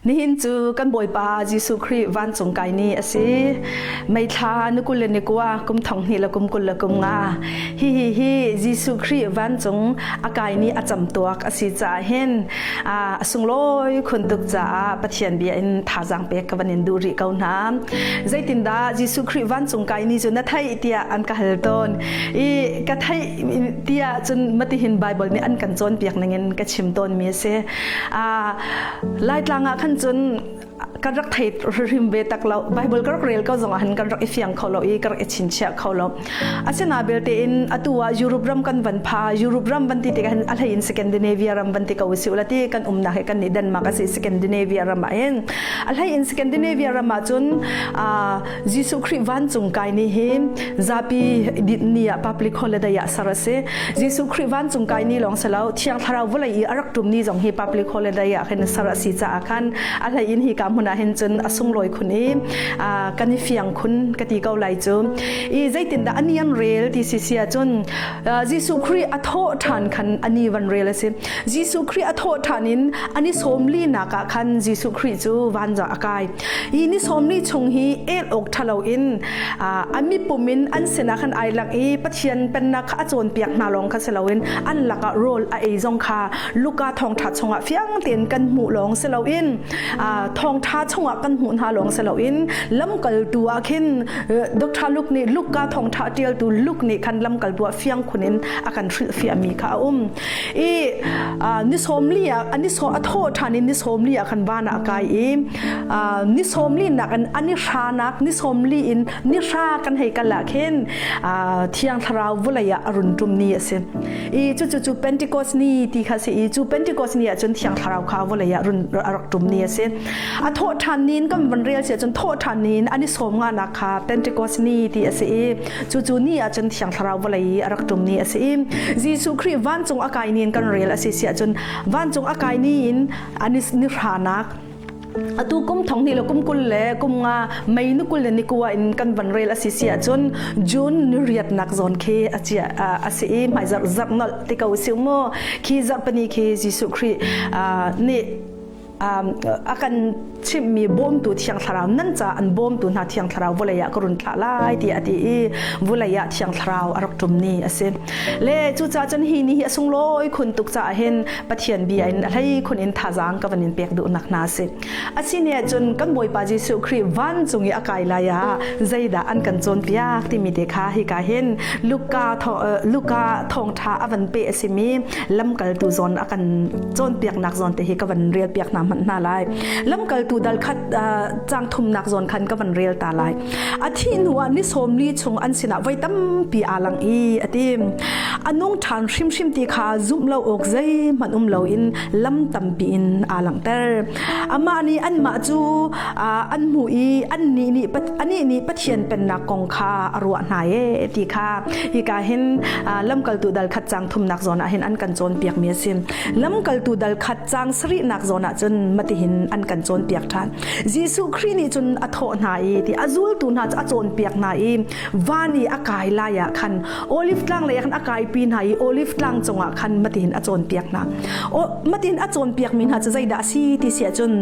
Nihin cu kan Bawipa Jesuh Khrih vancung kai ni a si. Meithla ni kul le ni kua kum thong hnih le kum kul le kum nga. Hi hi hi Jesuh Khrih vancung a kai ni a cam tuak a si caah hin a sunglawi khun tuk caah Pathian bia in thazaang pek ka van in duh rih ko hna. Zeitindah Jesuh Khrih vancung kai ni cu na theih tiah an ka hal tawn. I ka theih tiah cun matihin Bible nih an kan cawnpiak ningin ka chim tawnmi a si. Laitlang ah khan cun kan rak thei hrim ve tak lo Bible ka rak rel ko zong ah hin kan rak i fiang kho lo i ka rak i chinchiah kho lo asina belte in atu ah Europe ram kan van pha Europe ram van ti tikah hin a hlei in Scandinavia ram van ti ko si ula ti kan umnak he kan nih Denmark a si Scandinavia ram ah hin a hlei in Scandinavia ram ah cun Jesuh Khrih vancung kai ni hi zapi ni ah public holiday ah ser a si Jesuh Khrih vancung kai ni lawng si lo Thiang Thlarau vawlei i a rak ṭum ni zong hi public holiday ah khin ser a si caah khan a hlei in hi ka hmun ah hin cun a sunglawi khun i kan i fiang khun ka ti ko lai cu i zeitindah ani an rel ti si si ahcun Jesuh Khrih a thawh ṭhan khan ani van rel a si Jesuh Khrih a thawh ṭhan in ani sawmli nak ah khan Jesuh Khrih cu van a kai Hi ni sawmli chung hi el awk ṭhalo in a mipum in an sinah khan ai lak i Pathian pennak kha a cawnpiak hna lawng kha si loin an lakah rawl a ei zong kha Luka thawngṭha chungah fiang tein kan hmuh lawng si loin thawngṭha chungah kan hmuh hna lawng si loin lamkaltu ah khin Dr. Luke nih Luka thawngṭha ṭialtu Luke nih khan lamkaltu ah fiang khun in a kan hrilhfiahmi kha a um. I ni sawmli ah ni a thawh ṭhan in ni sawmli ah khan van ah a kai i ni sawmli nak in ani hranak ni sawmli in ni hra kan hei kal ah khin thiang thlarau vulei ah a run ṭum ni a si i cu cu cu Pentecost ni ti kha si i cu Pentecost ni ah cun thiang thlarau kha vulei ah run a rak ṭum ni a si a thawh ṭhan ni in kan van rel si cun thawh ṭhan ni in ani sawm nga nak kha Pentecost ni ti a si i cu cu ni ah cun thiang thlarau vawlei i a rak ṭum ni a si i Jesuh Khrih vancung a kai ni in kan rel a si si ahcun vancung a kai ni in ani ni hranak atu kum thong hnih le kum kul le kum nga mei ni kul le ni kua in kan van rel a si si ahcun June ni riatnak zawn khi a chia a si i hmai zarh zarh nolh ti ko si mu khi zarh pani khi Jesuh Khrih nih a kan chimhmi bawmtu thiang thlarau nan ca an bawmtu hna thiang thlarau vawlei ah ka run thlah lai tiah a ti i vawlei ah thiang thlarau a rak ṭum ni a si le cucaah cun hi ni hi a sunglawi khun tuk caah hin Pathian bia in a hlei khun in thazaang ka van in pek duhnak hna a si asine cun kan Bawipa Jesuh Khrih vancung i a kai lai ah zeidah an kan cawnpiak timi te kha hika hin Luka Luka thawngṭha a van pe a simi lamkaltu zawn a kan cawnpiaknak zawn te hi ka van rel piak hna hmanh hna lai lamkaltu dal khat cang thumnak zawn khan ka van rel ta lai a thih hnu ah ni sawmli chung an sinah voi tampi aa lang i a ti a nung ṭhan hrimhrim ti kha zumh lo awk zeihmanh um loin lam tampi in aa langhter amah nih anmah cu an hmuh i annih nih anih nih Pathian pennak kong kha a ruah hna e ti kha hika hin lamkaltu dal khat cang thumnak zawn ah hin an kan cawnpiak mi a si lamkaltu dal khat cang sarihnak zawn ah cun matihin an kan cawnpiak ṭhan Jesuh Khrih nih cun a thawh hna i ti a zultu hna cu a cawnpiak hna i van i a kai lai ah khan olive tlang lei ah khan a kaipi hna i olive tlang cungah khan matihin a cawnpiak hna matihin a cawnpiak mi hna cu zeidah a si ti si ahcun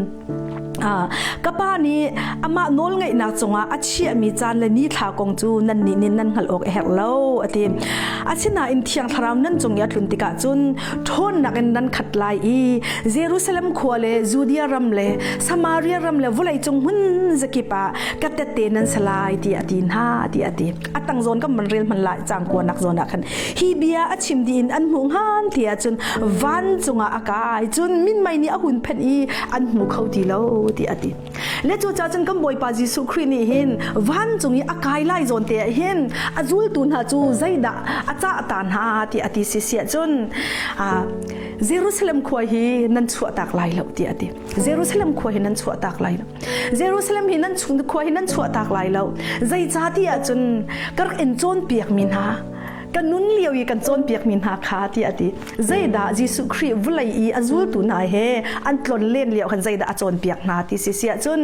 Ka pa nih amah nawlngeihnak cungah a chiahmi caan le nithla kong cu nannih nih nan hngalh awk a herh lo a ti. Asinain Thiang Thlarau nan cung i a tlun tikah cun ṭhawnnak in nan khat lai i Jerusalem khua le Judea ram le Samaria ram le vawleicung hmun zakip ah ka tette nan si lai tiah a ti hna tiah a ti. A tang zawn kan van rel hman lai cang kuanak zawn ah khan hi bia a chim dih in an hmuh hngan ti ahcun vancung ah a kai cun minmei nih a hun phenh i an hmu kho ti lo ti a ti le cu cun kan bawipa Jesuh Khrih nih hin vancung i a kai lai zawn te ah hin a zultu hna cu zeidah a cah ta hna ti a ti si si ahcun Jerusalem khua hi nan chuahtak lai lo ti a ti Jerusalem khua hi nan chuahtak lai lo Jerusalem hi nan chung khua hi nan chuahtak lai lo zeicahtiah ahcun ka rak in cawnpiak mi hna ka nun lio i kan cawnpiak mi hna kha tiah a ti zeidah Jesuh Khrih vawlei i a zultu hna he an tlon len lio khan zeidah a cawnpiak hna ti si si ahcun.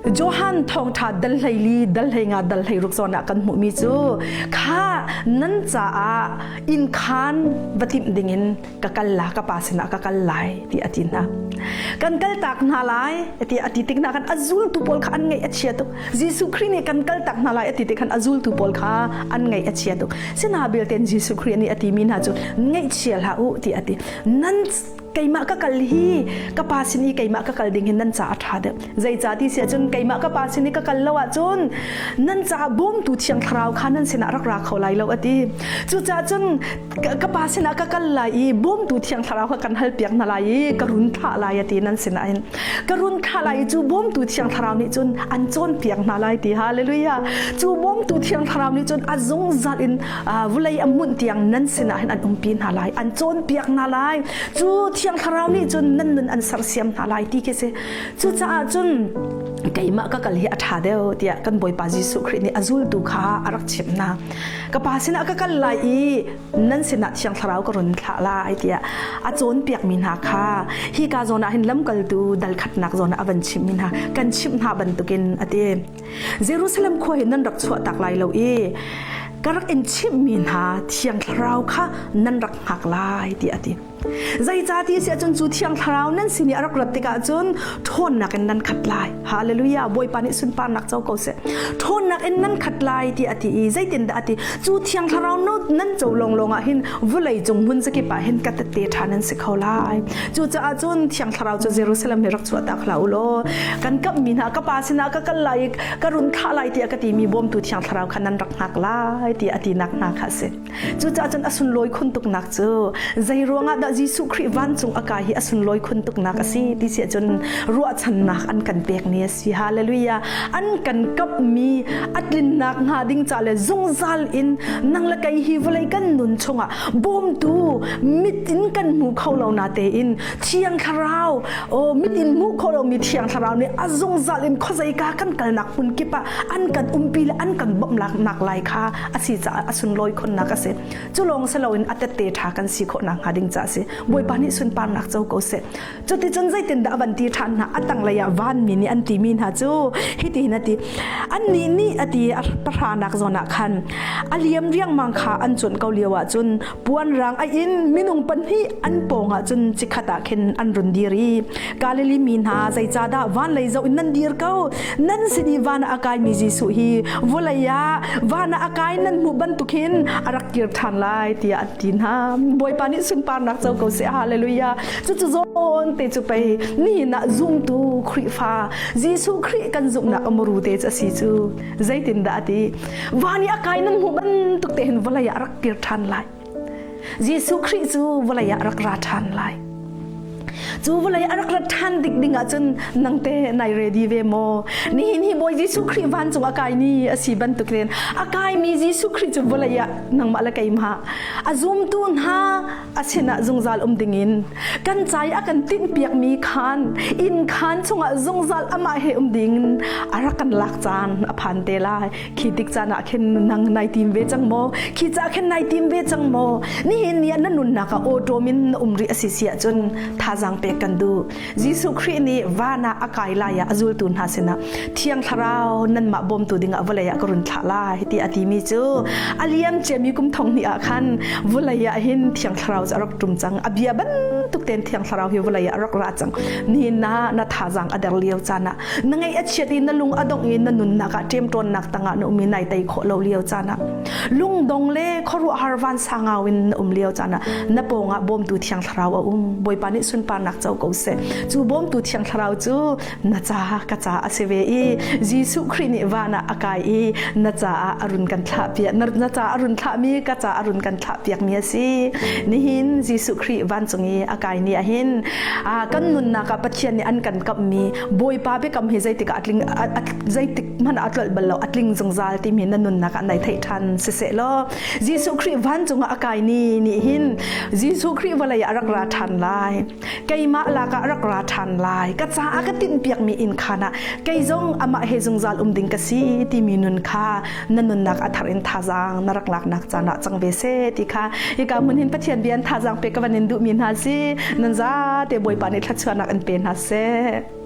Johan thawngṭha dal 14 dal 15 dal 16 zawn ah kan hmuhmi cu kha nan caah inn khaan va timh dingin ka kal la ka pa sinah ka kal lai ti a ti hna. Kan kal tak hna lai ti a ti tik hna khan a zultu pawl kha an ngaih a chia tuk. Jesuh Khrih nih kan kal tak hna lai a ti tik khan a zultu pawl kha an ngaih a chia tuk. Sina belte Jesuh Khrih nih a timi hna cu ngaihchia hlah u ti a ti. Nan keimah ka kal hi ka pa sin i keimah ka kal ding hin nan ca a ṭha deuh. Zeicah ti si ahcun keimah ka pa sin i ka kal lo ahcun nan caah bawmtu thiang thlarau kha nan sinah rak ra kho lai lo a ti. Cucaah cun ka pa sinah ka kal lai i bawmtu thiang thlarau kha kan halpiak hna lai i ka run thlah lai a ti nan sinah hin. Ka run thlah lai i cu bawmtu thiang thlarau nih cun an cawnpiak hna lai ti hallelujah. Cu bawmtu thiang thlarau nih cun a zungzal in vulei a munh tiang nan sinah hin an umpi hna lai an cawnpiak hna lai cu thiang thlarau nih cun nan nun an sersiam hna lai ti khi si cucaah cun keimah ka kal hi a ṭha deuh tiah kan Bawipa Jesuh Khrih nih a zultu kha a rak chimh hna ka pa sinah ka kal lai i nan sinah thiang thlarau ka run thlah lai tiah a cawnpiakmi hna kha hi ka zawn ah hin lamkaltu dal khatnak zawn ah a van chimhmi hna kan chimh hna bantukin a ti Jerusalem khua hi nan rak chuah tak lai lo i ka rak in chimhmi hna thiang thlarau kha nan rak hngak lai tiah a ti. Zeicahti si ahcun cu thiang thlarau nan sin i a rak rat tikah cun ṭhawnnak in nan khat lai. Hallelujah! Bawipa nih sunparnak co ko seh. Ṭhawnnak in nan khat lai tiah a ti i zeitindah a ti? Cu thiang thlarau nan co lawnglawng ah hin vawlei cung hmun zakip ah hin ka tette ṭha nan si kho lai. Cucaah cun thiang thlarau cu Jerusalem hi rak chuahtak hlah u law kan kamhmi hna ka pa sinah ka kal lai i ka run thlah lai tiah ka timi bawmtu thiang thlarau kha nan rak hngak lai tiah a tinak hna kha a si. Cucaah cun a sunlawi khun tuknak cu zei ruangah dah Jesuh Khrih vancung a kai hi a sunlawi khun tuknak a si ti si ahcun ruahchannak an kan pek ni a si. Hallelujah. An kan kapmi a tlinnak hnga ding ca le zungzal in nang le kei hi vawlei kan nun chungah bawmtu mit in kan hmu kho lo na tein thiang thlarau o mit in hmuh kho lomi thiang thlarau nih a zungzal in khuazeika kan kalnak hmun kip ah an kan umpi le an kan bawmh nak lai kha a si caah a sunlawi khunnak a si cu lawng si loin a tette ṭha kan si khawh nak hnga ding ca a si bawipa nih sunparnak co ko seh cuticun zeitindah a van ti ṭhan hna a tanglei ah vanmi nih an timi hna cu hitihin a ti annih nih a ti a pahranak zawn ah khan a liam riangmang kha an cuanh ko lio ah cun puanrang a in minung pahnih an pawng ah cun chikkhat ah khin an run dir i Galilee mi hna zeicahdah van lei zoh in nan dir ko nan sin i van ah a kaimi Jesuh hi vawlei ah van ah a kai nan hmuh bantuk hin a rak kir ṭhan lai tiah an ti hna Bawipa nih sunparnak co ko seh hallelujah cucu zawn te cu pei nihin ah zumtu Khrihfa Jesuh Khrih kan zumhnak a muru te cu a si cu zeitindah a ti van i a kai nan hmuh bantuk te hin vawlei ah a rak kir ṭhan lai Jesuh Khrih cu vawlei ah a rak ra ṭhan lai cu vawlei a rak rat ṭhan dik ding ahcun nangte nai ready ve maw nihin hi Bawi Jesuh Khrih vancung a kai ni a si bantuk in a kaimi Jesuh Khrih cu vawlei ah nangmah le keimah a zumtu hna a sinah zungzal um dingin kan ca i a kan tinhpiakmi khaan inn khaan chungah zungzal amah he um dingin a rak kan lak caan a phan te lai khi tik caan ah khin nang nai tim ve cang maw khi ca khin nai tim ve cang maw nihin ni ah na nunnak ah awṭawm in na um rih a si si ahcun thazaang pek kan duh Jesuh Khrih nih van ah a kai lai ah a zultu hna sinah Thiang Thlarau nanmah bawmtu dingah vawlei ah ka run thlah lai ti a timi cu a liam ciami kum thong hnih ah khan vawlei ah hin Thiang Thlarau cu a rak ṭum cang a bia bantuk tein Thiang Thlarau hi vawlei ah a rak ra cang nihin na na thazaang a der lio caan ah na ngaih a chiat i na lung a dongh i na nunnak ah ṭemṭawnnak tangah na um i nai tei khawh lo lio caan ah lungdong le khuaruahhar vansangau in na um lio caan ah na pawngah bawmtu thiang thlarau a um bawipa nih sunparnak co ko seh cu bawmtu thiang thlarau cu na ca ka ca a si ve i Jesuh Khrih nih van ah a kai i na caah a run kan thlah piak na ca a run thlahmi ka ca a run kan thlah piakmi a si nihin Jesuh Khrih vancung i a kai ni ahhin kan nunnak ah Pathian nih an kan kamhmi Bawipa biakam hi zeitik ah a tling zeitik hmanh ah a tlolh bal lo a tling zungzal timi na nunnak ah nai theih ṭhan siseh law Jesuh Khrih vancung ah a kai ni nih hin Jesuh Khrih vawlei ah a rak ra ṭhan lai keimah lak ah a rak ra ṭhan lai ka caah ka tinhpiakmi inn khaan ah kei zong amah he zungzal um ding ka si timi nun kha na nunnak a thar in thazaang na rak laknak caan ah cang ve seh ti kha hika hmun hin Pathian bia in thazaang pe ka van in duhmi hna si nan zate Bawipa nih thluachuahnak in pe hna seh.